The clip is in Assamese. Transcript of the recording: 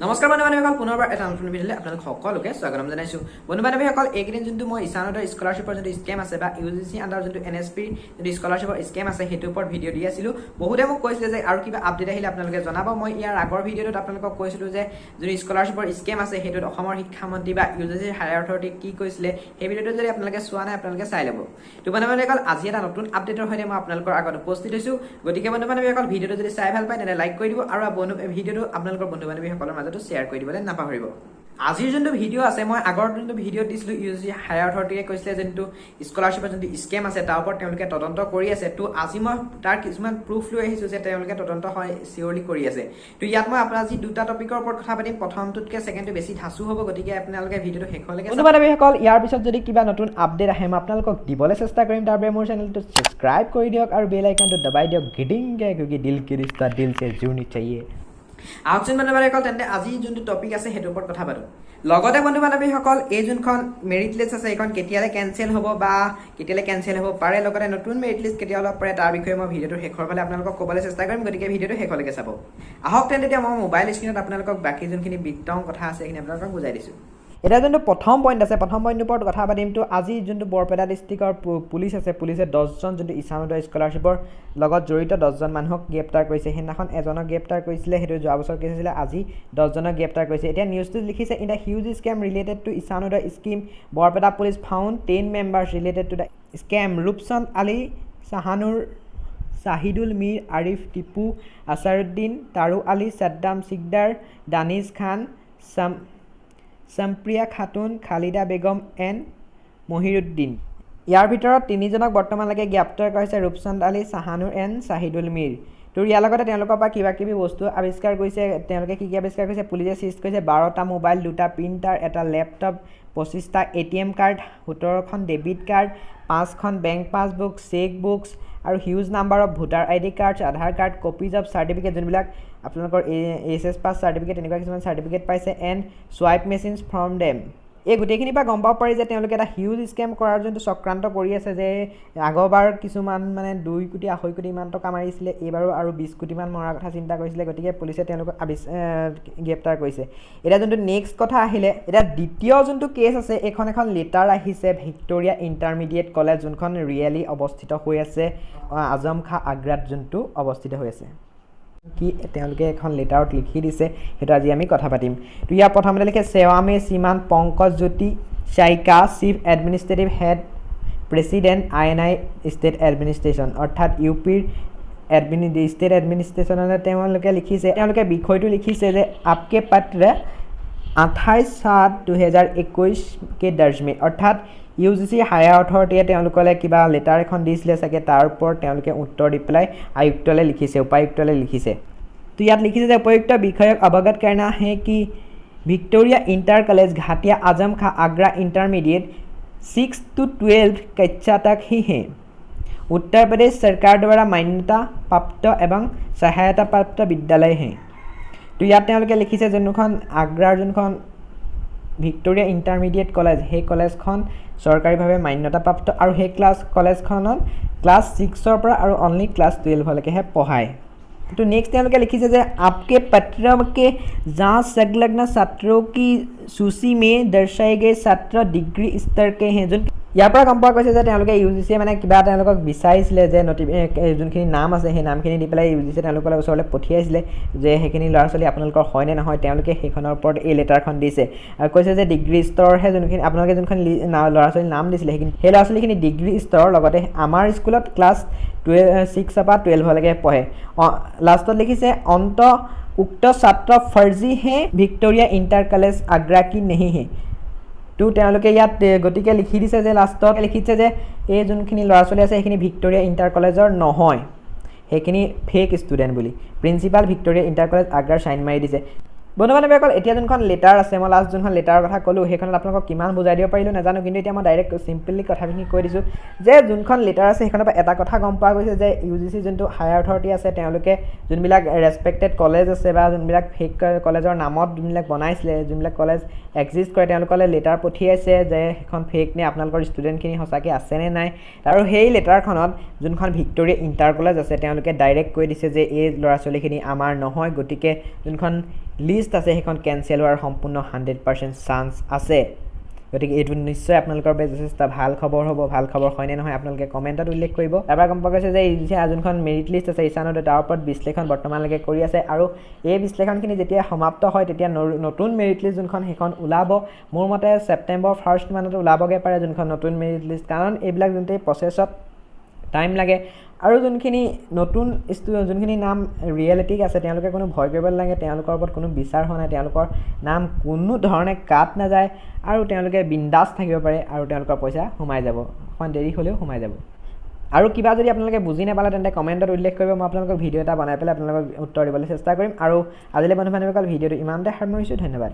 নমস্কাৰ বন্ধু বান্ধৱীসকল, পুনৰবাৰ এটা নতুন ভিডিঅ'লৈ আপোনালোক সকলোকে স্বাগতম জনাইছোঁ। বন্ধু বান্ধৱীসকল, এইকেইদিন যোনটো মই ঈশানোদয় স্কলাৰশ্বিপৰ যোনটো স্কেম আছে বা ইউ জি চি আণ্ডাৰ যোনটো এন এছ পিৰ যোনটো স্কলাৰশ্বিপৰ স্কেম আছে, সেইটোৰ ওপৰত ভিডিঅ' দি আছিলোঁ। বহুতে মোক কৈছিলে যে আৰু কিবা আপডেট আহিলে আপোনালোকে জনাব। মই ইয়াৰ আগৰ ভিডিঅ'টোত আপোনালোকক কৈছিলোঁ যে যোনটো স্কলাৰশ্বিপৰ স্কেম আছে, সেইটোত অসমৰ শিক্ষামন্ত্ৰী বা ইউ জি চিৰ হায়াৰ অথৰিটি কি কৈছিলে। সেই ভিডিঅ'টো যদি আপোনালোকে চোৱা নাই, আপোনালোকে চাই ল'ব। তো বন্ধু বান্ধৱীসকল, আজি এটা নতুন আপডেটৰ সৈতে মই আপোনালোকৰ আগত উপস্থিত হৈছোঁ। গতিকে বন্ধু বান্ধৱীসকল, ভিডিঅ'টো যদি চাই ভাল পায়, তেন্তে লাইক কৰি দিব আৰু বন্ধু ভিডিঅ'টো আপোনালোকৰ বন্ধু বান্ধৱীসকলৰ মাজতো শ্বেয়াৰ কৰি দিবলৈ নাপাহৰিব। আজিৰ যোনটো ভিডিঅ' আছে, মই আগৰ যোনটো ভিডিঅ' দিছিলোঁ, ইউ জি চি হায়াৰ অথৰিটিয়ে কৈছিলে যোনটো স্কলাৰশ্বিপৰ যোনটো স্কেম আছে, তাৰ ওপৰত তেওঁলোকে তদন্ত কৰি আছে। তো আজি মই তাৰ কিছুমান প্ৰুফ লৈ আহিছোঁ যে তেওঁলোকে তদন্ত হয় চিয়ৰলি কৰি আছে। তো ইয়াত মই আপোনাৰ আজি দুটা টপিকৰ ওপৰত কথা পাতিম। প্ৰথমটোতকৈ ছেকেণ্ডটো বেছি ধাচু হ'ব, গতিকে আপোনালোকে ভিডিঅ'টো শেষলৈকে। বন্ধু বান্ধৱীসকল, ইয়াৰ পিছত যদি কিবা নতুন আপডেট আহে, মই আপোনালোকক দিবলৈ চেষ্টা কৰিম। তাৰ বাবে মোৰ চেনেলটো ছাবস্ক্ৰাইব কৰি দিয়ক আৰু বেল আইকনটো দবাই দিয়ক গিডিংকে, क्योंकि दिल की रिश्ता दिल से जुड़नी चाहिए। আহকচোন বন্ধু বান্ধৱীসকল, তেন্তে আজি যোনটো টপিক আছে, সেইটোৰ ওপৰত কথা পাতোঁ। লগতে বন্ধু বান্ধৱীসকল, এই যোনখন মেৰিট লিষ্ট আছে, এইখন কেতিয়ালৈ কেঞ্চেল হ'ব বা কেতিয়ালৈ কেঞ্চেল হ'ব পাৰে, লগতে নতুন মেৰিট লিষ্ট কেতিয়া ওলাব পাৰে, তাৰ বিষয়ে মই ভিডিঅ'টোৰ শেষৰ ফালে আপোনালোকক ক'বলৈ চেষ্টা কৰিম। গতিকে ভিডিঅ'টো শেষলৈকে চাব। আহক তেন্তে, এতিয়া মই মোবাইল স্ক্ৰীণত আপোনালোকক বাকী যোনখিনি বিতং কথা আছে, সেইখিনি আপোনালোকক বুজাই দিছোঁ। এতিয়া যোনটো প্ৰথম পইণ্ট আছে, প্ৰথম পইণ্টটোৰ ওপৰত কথা পাতিম। তো আজি যোনটো বৰপেটা ডিষ্ট্ৰিক্টৰ পুলিচ আছে, পুলিচে 10জন যোনটো ঈশানোদয় স্কলাৰশ্বিপৰ লগত জড়িত 10জন মানুহক গ্ৰেপ্তাৰ কৰিছে। সেইদিনাখন এজনক গ্ৰেপ্তাৰ কৰিছিলে, সেইটো যোৱা বছৰ কেছ আছিলে। আজি 10জনক গ্ৰেপ্তাৰ কৰিছে। এতিয়া নিউজটোত লিখিছে, "In the huge scam related to Ishan Uday scheme, Barpeta Police found 10 members related to the scam: Rupchand Ali, Shahanur, Shahidul Mir, Arif Tipu, Asaruddin, Taru Ali, Saddam Sikdar, Danish Khan, Sampriya Khatun, Khalida Begum and Mohiruddin. ইয়াৰ ভিতৰত তিনিজনক বৰ্তমানলৈকে গ্ৰেপ্তাৰ কৰিছে, ৰূপচন্দ আলী, শ্বাহানুৰ এণ্ড শ্বাহিদুল মীৰ। তো ইয়াৰ লগতে তেওঁলোকৰ পৰা কিবা কিবি বস্তু আৱিষ্কাৰ কৰিছে। তেওঁলোকে কি কি আৱিষ্কাৰ কৰিছে? পুলিচে চিজ কৰিছে 12টা মোবাইল, দুটা প্ৰিণ্টাৰ, এটা লেপটপ, 25টা এ.টি.এম. কাৰ্ড, 17খন ডেবিট কাৰ্ড, পাঁচখন বেংক পাছবুক, চেক বুকছ আৰু huge number of voter ID cards, Aadhaar card, copies of certificate, যোনবিলাক আপোনালোকৰ এইচ এছ পাছ চাৰ্টিফিকেট, তেনেকুৱা কিছুমান চাৰ্টিফিকেট পাইছে, and swipe machines from them. এই গোটেইখিনিৰ পৰা গম পাব পাৰি যে তেওঁলোকে এটা হিউজ স্কেম কৰাৰ যোনটো চক্ৰান্ত কৰি আছে, যে আগৰবাৰ কিছুমান মানে 2 কোটি 2.5 কোটি ইমান টকা মাৰিছিলে, এইবাৰো আৰু 20 কোটিমান মৰাৰ কথা চিন্তা কৰিছিলে। গতিকে পুলিচে তেওঁলোকক গ্ৰেপ্তাৰ কৰিছে। এতিয়া যোনটো নেক্সট কথা আহিলে, এতিয়া দ্বিতীয় যোনটো কেছ আছে, এইখন এখন লেটাৰ আহিছে ভিক্টৰিয়া ইণ্টাৰমিডিয়েট কলেজ, যোনখন ৰিয়েলি অৱস্থিত হৈ আছে আজম খাঁ আগ্ৰাত যোনটো অৱস্থিত হৈ আছে। কি তেওঁলোকে এখন লেটাৰত লিখি দিছে, সেইটো আজি আমি কথা পাতিম। তো ইয়াৰ প্ৰথমতে লিখে, सेवा में শ্ৰীমান পংকজ জ্যোতি চাইকা, Chief Administrative Head, President, I and I State Administration, অৰ্থাৎ ইউ পিৰ ষ্টেট এডমিনিষ্ট্ৰেশ্যনলৈ তেওঁলোকে লিখিছে। তেওঁলোকে বিষয়টো লিখিছে যে आपके पत्र 28/7/2021 के दर्ज में, অৰ্থাৎ ইউ জি চি হায়াৰ অথৰিটিয়ে তেওঁলোকলৈ কিবা লেটাৰ এখন দিছিলে চাগে, তাৰ ওপৰত তেওঁলোকে উত্তৰ দি পেলাই আয়ুক্তলৈ লিখিছে, উপায়ুক্তলৈ লিখিছে। তো ইয়াত লিখিছে যে उपयुक्त বিষয়ক अवगत करना है कि Victoria inter college, Ghatia, Azam Khan, Agra, intermediate 6 to 12 कक्षा तक ही है, उत्तर प्रदेश सरकार द्वारा मान्यता प्राप्त एवं सहायता प्राप्त विद्यालय है। তো ইয়াত তেওঁলোকে লিখিছে, যোনখন আগ্ৰাৰ যোনখন ভিক্টৰিয়া ইণ্টাৰমিডিয়েট কলেজ, সেই কলেজখন চৰকাৰীভাৱে মান্যতাপ্ৰাপ্ত আৰু সেই কলেজখনত ক্লাছ 6ৰ পৰা আৰু অনলি ক্লাছ 12লৈকেহে পঢ়ায়। তো নেক্সট তেওঁলোকে লিখিছে যে आपके पत्र के जांच संलग्न छात्रों की सूची में दर्शाए गए छात्र डिग्री स्तर के हैं। যোন ইয়াৰ পৰা গম পোৱা গৈছে যে তেওঁলোকে ইউ জি চিয়ে মানে কিবা তেওঁলোকক বিচাৰিছিলে যে যোনখিনি নাম আছে, সেই নামখিনি দি পেলাই ইউ জি চিয়ে তেওঁলোকৰ ওচৰলৈ পঠিয়াইছিলে যে সেইখিনি ল'ৰা ছোৱালী আপোনালোকৰ হয়নে নহয়। তেওঁলোকে সেইখনৰ ওপৰত এই লেটাৰখন দিছে আৰু কৈছে যে ডিগ্ৰী স্তৰহে যোনখিনি আপোনালোকে যোনখন ল'ৰা ছোৱালীৰ নাম দিছিলে, সেই ল'ৰা ছোৱালীখিনি ডিগ্ৰী স্তৰৰ, লগতে আমাৰ স্কুলত ক্লাছ 6ৰ পৰা 12লৈকে পঢ়ে। লাষ্টত লিখিছে, अंत उक्त छात्र फर्जी है, ভিক্টৰিয়া ইণ্টাৰ কলেজ আগ্ৰা की नहीं है। তো তেওঁলোকে ইয়াত গতিকে লিখি দিছে যে লাষ্টত লিখিছে যে এই যোনখিনি ল'ৰা ছোৱালী আছে, সেইখিনি ভিক্টৰিয়া ইণ্টাৰ কলেজৰ নহয়, সেইখিনি ফেক ষ্টুডেণ্ট বুলি প্ৰিন্সিপাল, ভিক্টৰিয়া ইণ্টাৰ কলেজ আগ্ৰাৰ চাইন মাৰি দিছে। বন্ধু বান্ধৱীসকল, এতিয়া যোনখন লেটাৰ আছে, মই লাষ্ট যোনখন লেটাৰৰ কথা ক'লোঁ, সেইখনত আপোনালোকক কিমান বুজাই দিব পাৰিলোঁ নাজানো, কিন্তু এতিয়া মই ডাইৰেক্ট চিম্পলি কথাখিনি কৈ দিছোঁ যে যোনখন লেটাৰ আছে, সেইখনৰ পৰা এটা কথা গম পোৱা গৈছে যে ইউ জি চি যোনটো হায়াৰ অথৰিটি আছে, তেওঁলোকে যোনবিলাক ৰেচপেক্টেড কলেজ আছে বা যোনবিলাক ফেক কলেজৰ নামত যোনবিলাক বনাইছিলে, যোনবিলাক কলেজ এক্সিষ্ট কৰে, তেওঁলোকলৈ লেটাৰ পঠিয়াইছে যে সেইখন ফেক নে, আপোনালোকৰ ষ্টুডেণ্টখিনি সঁচাকৈ আছেনে নাই। আৰু সেই লেটাৰখনত যোনখন ভিক্টৰিয়া ইণ্টাৰ কলেজ আছে, তেওঁলোকে ডাইৰেক্ট কৈ দিছে যে এই ল'ৰা ছোৱালীখিনি আমাৰ নহয়। গতিকে যোনখন লিষ্ট আছে সেইখন কেঞ্চেল হোৱাৰ সম্পূৰ্ণ 100% চান্স আছে। গতিকে এইটো নিশ্চয় আপোনালোকৰ বাবে যথেষ্ট ভাল খবৰ হ'ব। ভাল খবৰ হয়নে নহয় আপোনালোকে কমেণ্টত উল্লেখ কৰিব। তাৰপৰা গম পোৱা গৈছে যে ইউ জি চি যোনখন মেৰিট লিষ্ট আছে ঈশান উদয়, তাৰ ওপৰত বিশ্লেষণ বৰ্তমানলৈকে কৰি আছে আৰু এই বিশ্লেষণখিনি যেতিয়া সমাপ্ত হয় তেতিয়া নতুন মেৰিট লিষ্ট যোনখন সেইখন ওলাব। মোৰ মতে ছেপ্টেম্বৰ 1 মানত ওলাবগৈ পাৰে যোনখন নতুন মেৰিট লিষ্ট, কাৰণ এইবিলাক যোনটো প্ৰচেছত টাইম লাগে আৰু যোনখিনি নতুন যোনখিনি নাম ৰিয়েলিটিক আছে তেওঁলোকে কোনো ভয় কৰিব নালাগে, তেওঁলোকৰ ওপৰত কোনো বিচাৰ হোৱা নাই, তেওঁলোকৰ নাম কোনো ধৰণে কাট নাযায় আৰু তেওঁলোকে বিন্দাছ থাকিব পাৰে আৰু তেওঁলোকৰ পইচা সোমাই যাব, অকণমান দেৰি হ'লেও সোমাই যাব। আৰু কিবা যদি আপোনালোকে বুজি নাপালে তেন্তে কমেণ্টত উল্লেখ কৰিব, মই আপোনালোকক ভিডিঅ' এটা বনাই পেলাই আপোনালোকক উত্তৰ দিবলৈ চেষ্টা কৰিম। আৰু আজিলৈ বন্ধু বান্ধৱীসকল ভিডিঅ'টো ইমানতে সামৰিছোঁ, ধন্যবাদ।